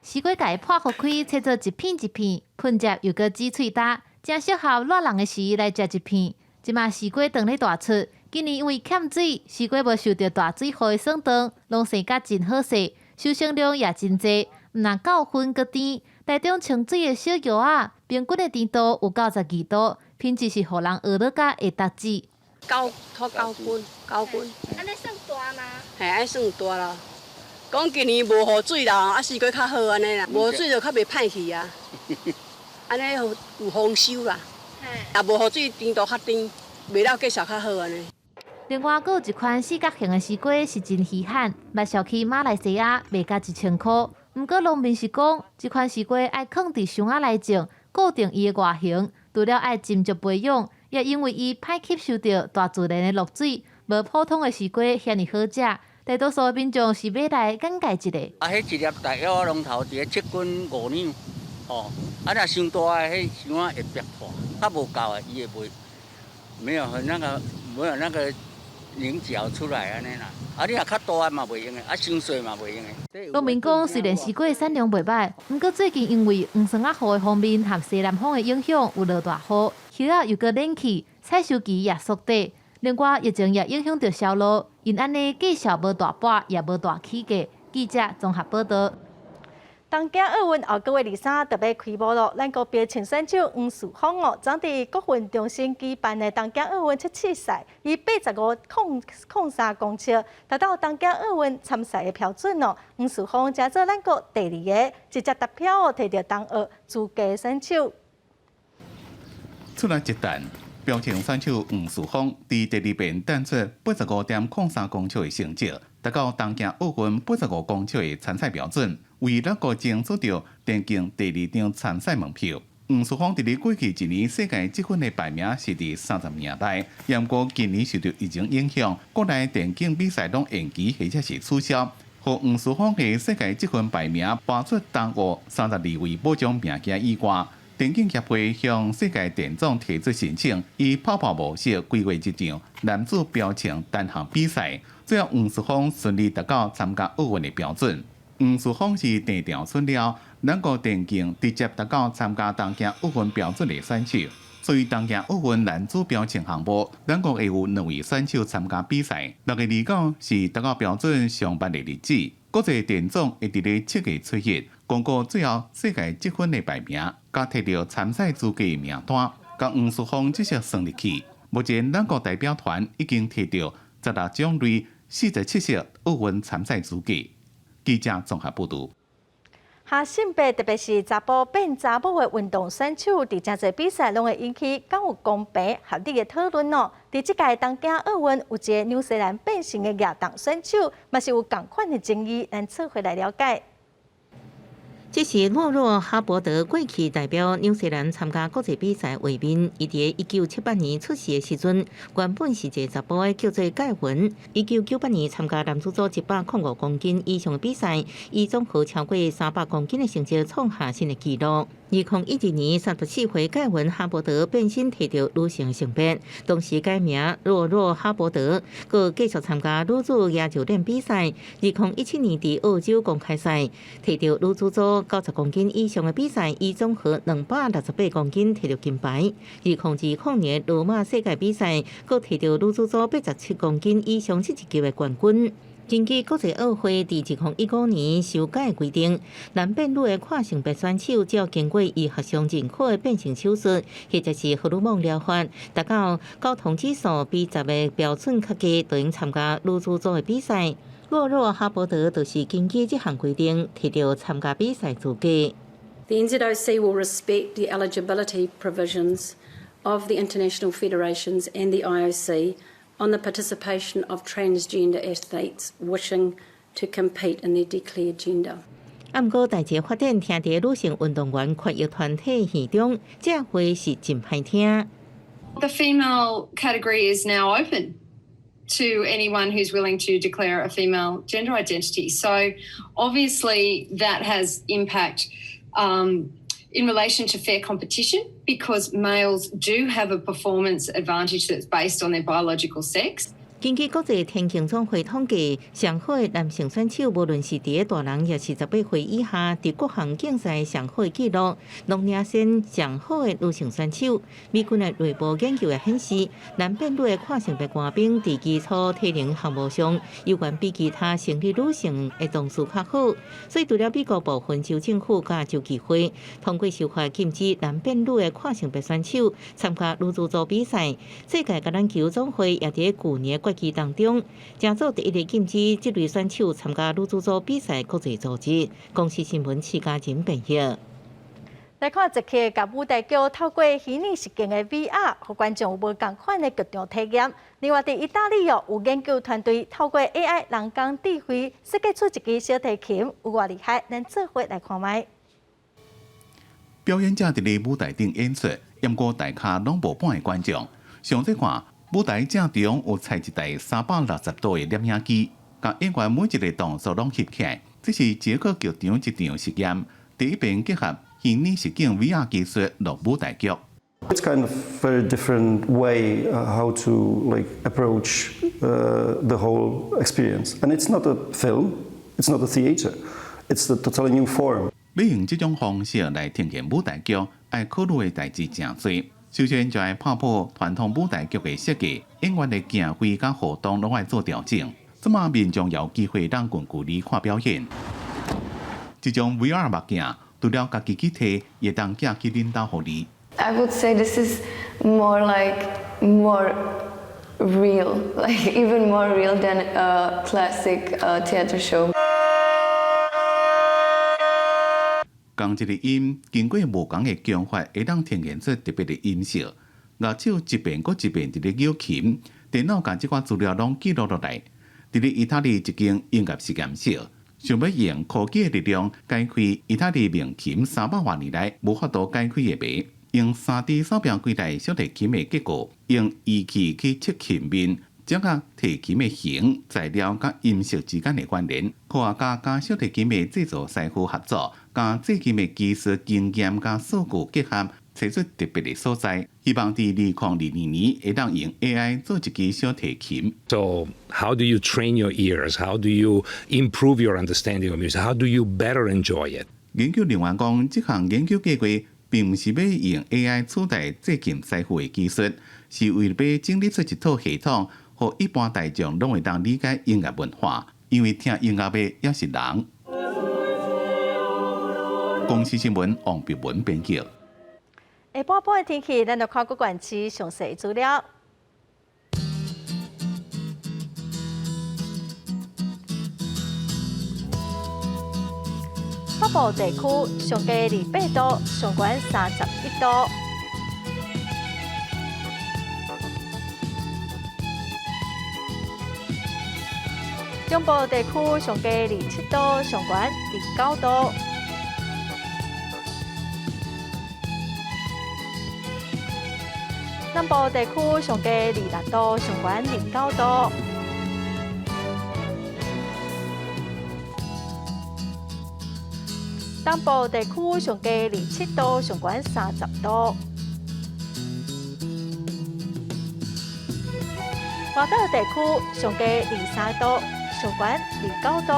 西瓜共伊破予開，切做一片一片，噴汁又閣止喙焦，正適合熱人的時來食一片。這馬西瓜當咧大出，今年因為欠水，西瓜無受著大水雨的損傷，攏生甲真好勢，收成量也真濟，毋但夠粉閣甜。台中清水的小蕎仔，平均的甜度有到12度，品質是予人學落甲會沓舌。九拖9斤，9斤。按呢算大嗎？嘿，按算大啦。講今年無雨水啦，啊西瓜較好按呢啦，無水就較袂歹去啊。按呢有豐收啦。啊，無雨水甜度較甜，賣了價數較好按呢。另外，閣有一款四角形的西瓜是真稀罕，賣銷去馬來西亞賣甲1000箍。毋過農民是講，這款西瓜愛囥佇箱仔內種，固定伊的外形，除了愛斟酌培養，也因為伊歹吸收著大自然的露水，無普通的西瓜遐爾好食。大多數民眾是買來眼界一下。啊，彼一粒大約攏頭佇咧7斤5兩，哦，啊若傷大的，彼箱仔會煏破，較無夠的，伊會袂，沒有很那個，沒有那個稜角出來按呢啦。啊，你若較大的嘛袂用的，啊，傷細嘛袂用的。農民講，雖然西瓜產量袂䆀，毋過最近因為黃酸仔雨的鋒面和西南風的影響，有落大雨，葉仔又閣冷去，採收期也縮短。另外，疫情也影響著銷路，因按呢價數無大跋，也無大起價。記者綜合報導。東京奧運後個月23就欲開幕囉。咱國標槍選手黃樹峰哦，昨佇國運中心舉辦的東京奧運測試賽，以85.03公尺達到東京奧運參賽的標準哦。黃樹峰成做咱國第二个直接達標哦，摕著東奧資格選手。出來一彈，標槍選手黃樹峰佇第二遍彈出85.03公尺的成績，達到東京奧運85公尺的參賽標準，為咱國爭取著電競第二張參賽門票。黃樹峰佇咧過去一年世界積分的排名是佇30名內，毋過今年受著疫情影響，國內電競比賽攏延期或者是取消，予黃樹峰的世界積分排名跋出東奧32位保障名額以外。電競協會向世界電總提出申請，以泡泡模式規劃一場男子標槍單項比賽，最後黃樹峰順利達到參加奧運的標準。黃樹峰是鄭調出了咱國電競直接達到參加東京奧運標準的選手，所以東京奧運男子標槍項目，咱國會有兩位選手參加比賽。6月29是達到標準上班的日子，國際電總會佇咧7月初一公布最後世界積分的排名，佮摕著參賽資格名單，共黃樹峰正式算入去。目前咱國代表團已經摕著16種類47項奧運參賽資格。記者綜合報導。下性別特別是查埔變查某的運動選手，佇誠濟比賽攏會引起敢有公平合理的討論哦。佇這屆東京奧運，有一個紐西蘭變性的舉重選手，嘛是有仝款的爭議，咱做伙來了解。這是洛洛哈伯德過去代表紐西蘭參加國際比賽畫面。伊佇1978年出世的時陣，原本是一个查埔的，叫做蓋文。1998年參加男子組105公斤以上的比賽，以總和超過300公斤的成績創下新的紀錄。2012年，34歲蓋文哈伯德變身提著女性性別，同時改名洛洛哈伯德，閣繼續參加女子野球練比賽。2017年佇澳洲公開賽，提著女子組90公斤以上的比賽，以總和268公斤提著金牌。2020年羅馬世界比賽，閣提著女子組87公斤以上這一級的冠軍。根據國際奧會佇2015年修改規定，男變女的跨性別選手，只要經過醫學上認可的變性手術，或者是荷爾蒙療法，達到睾酮指數比十的標準較低，就能參加女子組的比賽。洛洛哈伯德就是根據這項規定，提著參加比賽資格。 The NZOC will respect the eligibility provisions of the international federations and the IOC on the participation of transgender athletes wishing to compete in their declared gender. 啊，毋過代誌發展聽佇女性運動員權益團體耳中，這話是真歹聽。 The female category is now open to anyone who's willing to declare a female gender identity. So obviously that has impact in relation to fair competition because males do have a performance advantage that's based on their biological sex. 根據國際田徑總會統計，上好的男性選手，無論是佇大人，抑是18歲以下，佇各項競賽上好的紀錄，攏領先上好的女性選手。美軍的內部研究也顯示，男變女的跨性別官兵佇基礎體能項目上，猶原比其他生理女性的狀勢較好。所以，除了美國部分州政府佮州議會通過修法禁止男變女的跨性別選手參加女子組比賽，世界橄欖球總會也佇舊年決議當中，成做第一个禁止這類選手參加女子組比賽國際組織。公視新聞徐嘉仁編譯。來看捷克共舞台劇透過虛擬實境的 VR，予觀眾有無仝款的劇場體驗。另外，佇意大利哦，有研究團隊透過 AI 人工智慧設計出一支小提琴，有偌厲害？咱做伙來看覓。表演者佇咧舞台頂演出，毋過台跤攏無半个觀眾。上這看，舞台正中有採一台360度的攝影機，共演員每一个動作攏翕起來。這是捷克劇場一場實驗，第一遍結合虛擬實境 VR 技術落舞台劇。 It's kind of very different way how to like approach the whole experience, and it's not a film, it's not a theater, it's a totally new form. 欲用這種方式來呈現舞台劇，愛考慮的代誌誠濟。首先就愛打破傳統舞台劇的設計，演員的行位佮互動攏愛做調整。這馬民眾有機會當近距離看表演。這種 VR 目鏡，除了家己去提，會當寄去恁兜予你。 I would say this is more like more real, like even more real than a classic theater show. 仝一个音，經過無仝的強法，會當呈現出特別的音色。樂手一遍閣一遍佇咧搝琴，電腦共這寡資料攏記錄落來。佇咧意大利一間音樂實驗室，想欲用科技的力量解開意大利名琴300外年來無法度解開的謎，用3D 掃描幾台小提琴的結構，用儀器去測琴面，掌握提琴的形、材料佮音色之間的關聯。科學家佮小提琴的製造師傅合作，共製琴的技術經驗佮數據結合，揣出特別的所在。希望佇2022年會當用 AI 做一支小提琴。 So how do you train your ears? How do you improve your understanding of music? How do you better enjoy it? 研究人員講，這項研究計劃並毋是欲用 AI 取代製琴師傅的技術，是為了欲整理出一套系統，予一般大眾攏會當理解音樂文化。因為聽音樂的也是人。公視新聞王碧文編輯。下晡晡的天氣，咱就看各縣市詳細資料。北部地區上低28度，上懸31度。中部地區上低27度，上懸29度。南部地區上低26度，上懸29度。東部地區上低27度，上懸30度。外島地區上低23度，上懸29度。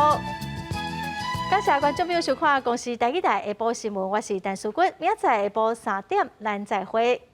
感謝觀眾朋友收看《公視台語台》下晡新聞，我是陳淑君，明仔載下晡3點，咱再會。